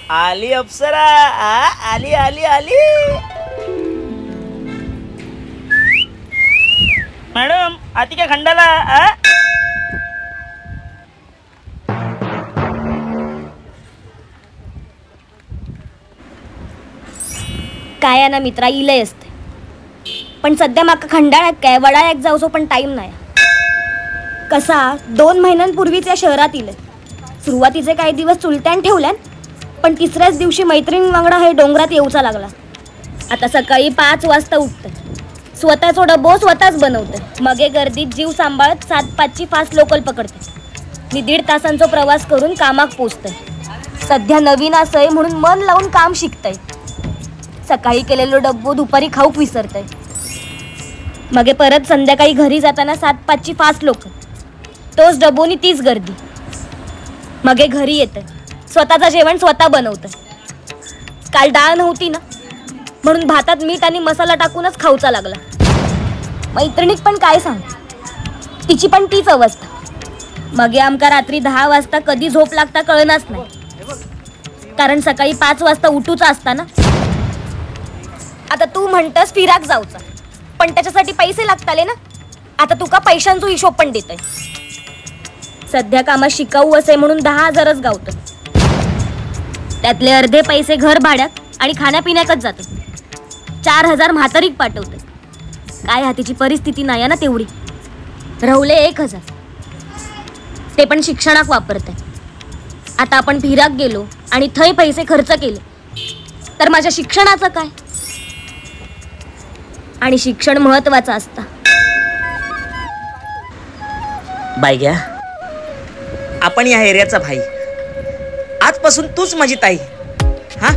आली अप्सरा, आली आली आली. मॅडम आती काय खंडाला? काय ना मित्रा इलय असते, पण सध्या माका खंडाळ्यात काय वडाळ्यात जाऊचो पण टाइम नाही. कसा 2 महिन्यांपूर्वीच या शहरात इले. सुरुवातीचे काही दिवस चुलत्यान ठेवल्यान, पण तिसऱ्याच दिवशी मैत्रिणी वांगडा हे डोंगरात येऊचा लागला. आता सकाळी 5 वाजता उठते, स्वतःचो डबो स्वतःच बनवते, मगे गर्दीत जीव सांभाळत 7:05ची फास्ट लोकल पकडते. मी 1.5 तासांचो प्रवास करून कामाक पोचते. सध्या नवीन असय म्हणून मन लावून काम शिकतय. सकाळी केलेलो डब्बो दुपारी खाऊक विसरतय. मगे परत संध्याकाळी घरी जाताना 7:05ची फास्ट लोकल, तोच डबोनी तीच गर्दी. मगे घरी येते, स्वतःचं जेवण स्वतः बनवतं. काल डाळ नव्हती ना म्हणून भातात मीठ आणि मसाला टाकूनच खाऊचा लागला. मैत्रिणीक पण काय सांग, तिची पण तीच अवस्था. मगे आमका रात्री 10 वाजता कधी झोप लागता कळणाच नाही, कारण सकाळी 5 वाजता उठूचा असता ना. आता तू म्हणतस फिराक जाऊचा, पण त्याच्यासाठी पैसे लागताले ना. आता तुका पैशांचो हिशोब पण देतोय. सध्या कामात शिकाऊ असे म्हणून 10,000च गावतं. त्यातले अर्धे पैसे घर भाड्यात आणि खाण्यापिण्याकच जाते. 4,000 म्हातारीक पाठवते. काय हातीची परिस्थिती नाही ना तेवढी. राहुले 1,000, ते पण शिक्षणाक वापरते. आता आपण फिराक गेलो आणि थंय पैसे खर्च केले तर माझ्या शिक्षणाचं काय? आणि शिक्षण महत्वाचं असतं. बाय घ्या, आपण या एरियाचा भाई, आजपासून तूच माझी ताई. हा,